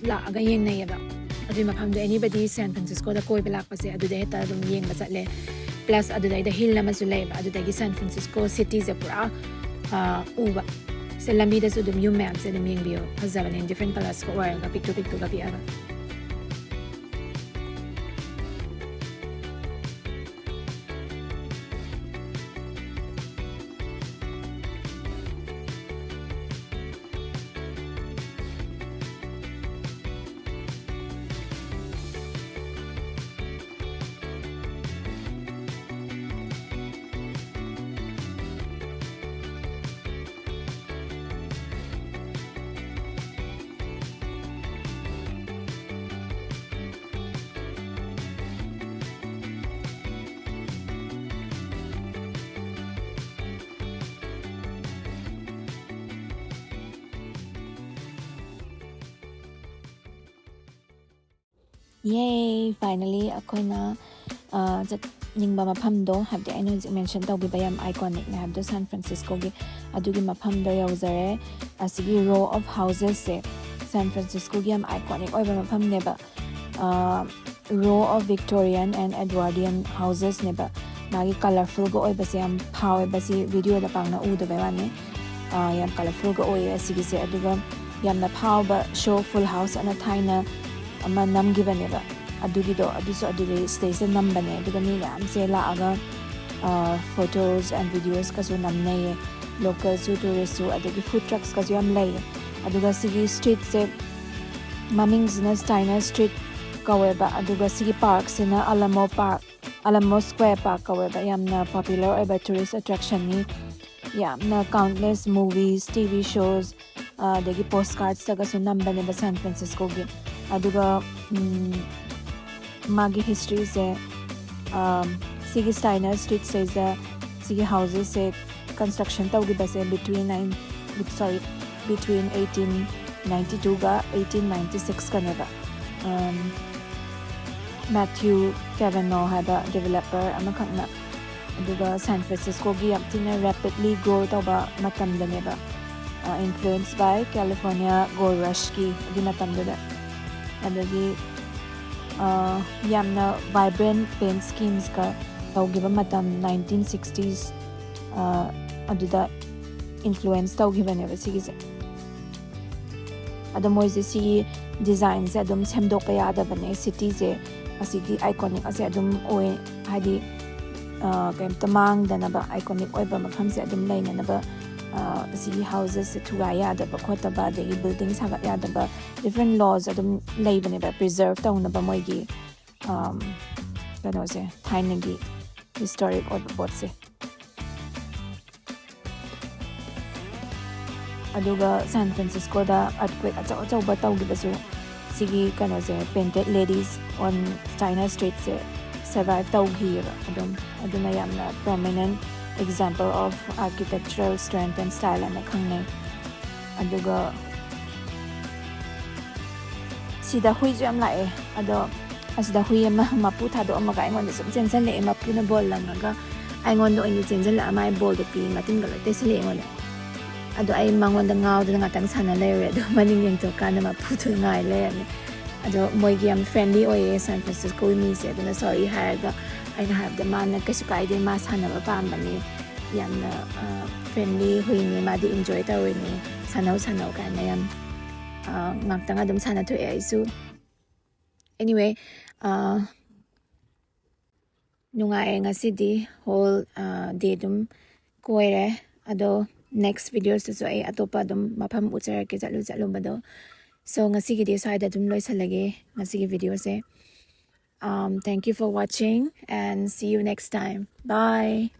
ꯂꯥꯛꯑꯒ ꯌꯦꯡꯅꯩꯌꯦꯕ꯫ ꯑꯗꯨꯒꯤ ꯃꯐꯝꯗꯣ anybody San Francisco-ꯗ ꯀꯣꯏꯕ ꯂꯥꯛꯄꯁꯦ ꯑꯗꯨꯗ ꯍꯦꯛꯇ ꯑꯗꯨꯝ ꯌꯦꯡꯕ ꯆꯠꯂꯦ꯫ Plus ꯑꯗꯨꯗꯩꯗ hill ꯑꯃꯁꯨ ꯂꯩꯌꯦꯕ, ꯑꯗꯨꯗꯒꯤ San Francisco cityꯁꯦ ꯄꯨꯔꯥ, ꯑ, ꯎꯕ꯫ ꯁꯦ ꯂꯝꯕꯤꯗꯁꯨ ꯑꯗꯨꯝ ꯌꯨꯝ ꯃꯌꯥꯝꯁꯦ ꯑꯗꯨꯝ ꯌꯦꯡꯕꯤꯌꯣ, ꯐꯖꯕꯅꯦ, different colorsꯀ ꯑꯣꯏꯔꯒ ꯄꯤꯛꯇ꯭ꯔꯨ ꯄꯤꯛꯇ꯭ꯔꯨꯒ ꯄꯤꯛꯑꯒ꯫ Yay! Finally ꯑꯩꯈꯣꯏꯅ, ꯑ, ꯆꯠꯅꯤꯡꯕ ꯃꯐꯝꯗꯣ, ꯍꯥꯏꯕꯗꯤ ꯑꯩꯅ ꯍꯧꯖꯤꯛ mention ꯇꯧꯈꯤꯕ ꯌꯥꯝ iconicꯅꯦ ꯍꯥꯏꯕꯗꯣ, San Franciscoꯒꯤ, ꯑꯗꯨꯒꯤ ꯃꯐꯝꯗꯣ ꯌꯧꯖꯔꯦ꯫ ꯑꯁꯤꯒꯤ row of housesꯁꯦ San Franciscoꯒꯤ ꯌꯥꯝ iconic ꯑꯣꯏꯕ ꯃꯐꯝꯅꯦꯕ꯫ ꯑ, row of Victorian and Edwardian housesꯅꯦꯕ꯫ ꯃꯥꯒꯤ colourfulꯒ ꯑꯣꯏꯕꯁꯦ ꯌꯥꯝ ꯐꯥꯎꯋꯦꯕ, ꯁꯤ videoꯗ ꯄꯥꯛꯅ ꯎꯗꯕꯩ ꯋꯥꯅꯤ꯫ ꯑ, ꯌꯥꯝ colourfulꯒ ꯑꯣꯏꯌꯦ ꯑꯁꯤꯒꯤꯁꯦ꯫ ꯑꯗꯨꯒ ꯌꯥꯝꯅ ꯐꯥꯎꯕ show Full House ꯑꯅ ꯊꯥꯏꯅ ꯑꯃ ꯅꯝꯈꯤꯕꯅꯦꯕ, ꯑꯗꯨꯒꯤꯗꯣ, ꯑꯗꯨꯁꯨ ꯑꯗꯨꯗꯩ stage ꯅꯝꯕꯅꯦ꯫ ꯑꯗꯨꯒ ꯃꯤ ꯃꯌꯥꯝꯁꯦ ꯂꯥꯛꯑꯒ, ꯑ, photos and videosꯀꯁꯨ ꯅꯝꯅꯩꯌꯦ꯫ Localꯁꯨ, touristꯁꯨ, ꯑꯗꯒꯤ food trucksꯀꯁꯨ ꯌꯥꯝ ꯂꯩꯌꯦ꯫ ꯑꯗꯨꯒ ꯁꯤꯒꯤ streetꯁꯦ ꯃꯃꯤꯡꯁꯤꯅ Steiner Street ꯀꯧꯋꯦꯕ꯫ ꯑꯗꯨꯒ ꯁꯤꯒꯤ parkꯁꯤꯅ Alamo Park, Alamo Square Park ꯀꯧꯋꯦꯕ꯫ ꯌꯥꯝꯅ popular ꯑꯣꯏꯕ tourist attractionꯅꯤ꯫ ꯌꯥꯝꯅ countless movies, T V shows, ꯑ, ꯑꯗꯒꯤ postcardsꯇꯒꯁꯨ ꯅꯝꯕꯅꯦꯕ San Franciscoꯒꯤ꯫ ꯑꯗꯨꯒ, ꯎꯝ, ꯃꯥꯒꯤ historyꯁꯦ, ꯑ, ꯁꯤꯒꯤ Steiner Streetꯁꯤꯗ ꯁꯤꯒꯤ housesꯁꯦ construction ꯇꯧꯈꯤꯕꯁꯦ between nine, sorry, between eighteen ninety twoꯒ eighteen ninety sixꯀꯅꯦꯕ꯫ ꯑꯝ, Matthew Cavanaugh ꯍꯥꯏꯕ developer ꯑꯃꯈꯛꯅ꯫ ꯑꯗꯨꯒ San Franciscoꯒꯤ ꯌꯥꯝ ꯊꯤꯅ rapidly grow ꯇꯧꯕ ꯃꯇꯝꯗꯅꯦꯕ, ꯑ, influenced by California Gold Rushꯀꯤ ꯑꯗꯨꯒꯤ ꯃꯇꯝꯗꯨꯗ꯫ ꯑꯗꯒꯤ, ꯑ, ꯌꯥꯝꯅ vibrant paint schemesꯀ ꯇꯧꯈꯤꯕ ꯃꯇꯝ nineteen sixties ꯑꯗꯨꯗ influence ꯇꯧꯈꯤꯕꯅꯦꯕ ꯁꯤꯒꯤꯁꯦ꯫ ꯑꯗꯣ ꯃꯣꯏꯁꯦ ꯁꯤꯒꯤ designꯁꯦ ꯑꯗꯨꯝ ꯁꯦꯝꯗꯣꯛꯄ ꯌꯥꯗꯕꯅꯦ꯫ Cityꯁꯦ ꯑꯁꯤꯒꯤ iconic ꯑꯁꯦ ꯑꯗꯨꯝ ꯑꯣꯏ, ꯍꯥꯏꯗꯤ ꯀꯩꯝꯇ ꯃꯥꯡꯗꯅꯕ, iconic ꯑꯣꯏꯕ ꯃꯐꯝꯁꯦ ꯑꯗꯨꯝ ꯂꯩꯅꯅꯕ ꯑꯁꯤꯒꯤ houses ꯊꯨꯒꯥꯏ ꯌꯥꯗꯕ ꯈꯣꯠꯇꯕ, ꯑꯗꯒꯤ building ꯁꯥꯒꯠ ꯌꯥꯗꯕ, different laws ꯑꯗꯨꯝ ꯂꯩꯕꯅꯦꯕ preserve ꯇꯧꯅꯕ ꯃꯣꯏꯒꯤ ꯀꯩꯅꯣꯁꯦ, ꯊꯥꯏꯅꯒꯤ historic ꯑꯣꯏꯕ ꯄꯣꯠꯁꯦ꯫ ꯑꯗꯨꯒ ꯁꯥꯟ ꯐ꯭ꯔꯥꯟꯁꯤꯁꯀꯣꯗ earthquake ꯑꯆꯧ ꯑꯆꯧꯕ ꯇꯧꯈꯤꯕꯁꯨ ꯁꯤꯒꯤ ꯀꯩꯅꯣꯁꯦ, Painted Ladies on China Streetꯁꯦ survive ꯇꯧꯈꯤꯑꯕ ꯑꯗꯨꯝ꯫ ꯑꯗꯨꯅ ꯌꯥꯝꯅ prominent example of architectural strength and style ꯍꯥꯏꯅ ꯈꯪꯅꯩ꯫ ꯑꯗꯨꯒ ꯁꯤꯗ ꯍꯨꯏꯁꯨ ꯌꯥꯝ ꯂꯥꯛꯑꯦ꯫ ꯑꯗꯣ ꯑꯁꯤꯗ ꯍꯨꯏ ꯑꯃ ꯃꯄꯨ ꯊꯥꯗꯣꯛꯑꯝꯃꯒ ꯑꯩꯉꯣꯟꯗ ꯁꯨꯝ ꯆꯦꯟꯁꯤꯜꯂꯛꯑꯦ꯫ ꯃꯄꯨꯅ ꯕꯣꯜ ꯂꯪꯉꯒ ꯑꯩꯉꯣꯟꯗ ꯑꯣꯏꯅ ꯆꯦꯟꯁꯤꯜꯂꯛꯑ ꯃꯥꯏ ꯕꯣꯜꯗꯣ ꯄꯤ, ꯃꯇꯤꯟꯒ ꯂꯣꯏ ꯇꯩꯁꯜꯂꯛꯑꯦ ꯑꯩꯉꯣꯟꯗ꯫ ꯑꯗꯣ ꯑꯩ ꯃꯉꯣꯟꯗ ꯉꯥꯎꯗꯅ ꯉꯥꯛꯇꯪ ꯁꯥꯟꯅ ꯂꯩꯔꯨꯔꯦ꯫ ꯑꯗꯣ ꯃꯅꯤꯡ ꯌꯦꯡꯊꯣꯛꯀꯥꯟꯗ ꯃꯄꯨꯗꯣ ꯉꯥꯏ ꯂꯩꯔꯝꯃꯦ꯫ ꯑꯗꯣ ꯃꯣꯏꯒꯤ ꯌꯥꯝ friendly ꯑꯣꯏꯌꯦ ꯁꯥꯟ ꯐ꯭ꯔꯥꯟꯁꯤꯁꯀꯣꯒꯤ ꯃꯤꯁꯦ꯫ ꯑꯗꯨꯅ sorry ꯍꯥꯏꯔꯒ ꯑꯩꯅ ꯍꯥꯏꯕꯗ ꯃꯥꯅ ꯀꯩꯁꯨ ꯀꯥꯏꯗꯦ, ꯃꯥ ꯁꯥꯟꯅꯕ ꯄꯥꯝꯕꯅꯤ, ꯌꯥꯝꯅ friendly ꯍꯨꯏꯅꯤ, ꯃꯥꯗꯤ enjoy ꯇꯧꯔꯤꯅꯤ, ꯁꯥꯟꯅꯧ ꯁꯥꯟꯅꯧ ꯀꯥꯏꯅ ꯌꯥꯝ ꯉꯥꯛꯇꯪ ꯑꯗꯨꯝ ꯁꯥꯟꯅꯊꯣꯛꯑꯦ ꯑꯩꯁꯨ꯫ Anyway, ꯅꯨꯡꯉꯥꯏꯌꯦ ꯉꯁꯤꯗꯤ꯫ Whole day ꯑꯗꯨꯝ ꯀꯣꯏꯔꯦ꯫ ꯑꯗꯣ next videosꯇꯁꯨ ꯑꯩ ꯑꯇꯣꯞꯄ ꯑꯗꯨꯝ ꯃꯐꯝ ꯎꯠꯆꯔꯛꯀꯦ ꯆꯠꯂꯨ ꯆꯠꯂꯨꯕꯗꯣ꯫ So ꯉꯁꯤꯒꯤꯗꯤ ꯁ꯭ꯋꯥꯏꯗ ꯑꯗꯨꯝ ꯂꯣꯏꯁꯤꯜꯂꯒꯦ ꯉꯁꯤꯒꯤ videoꯁꯦ꯫ Thank you for watching and see you next time. Bye.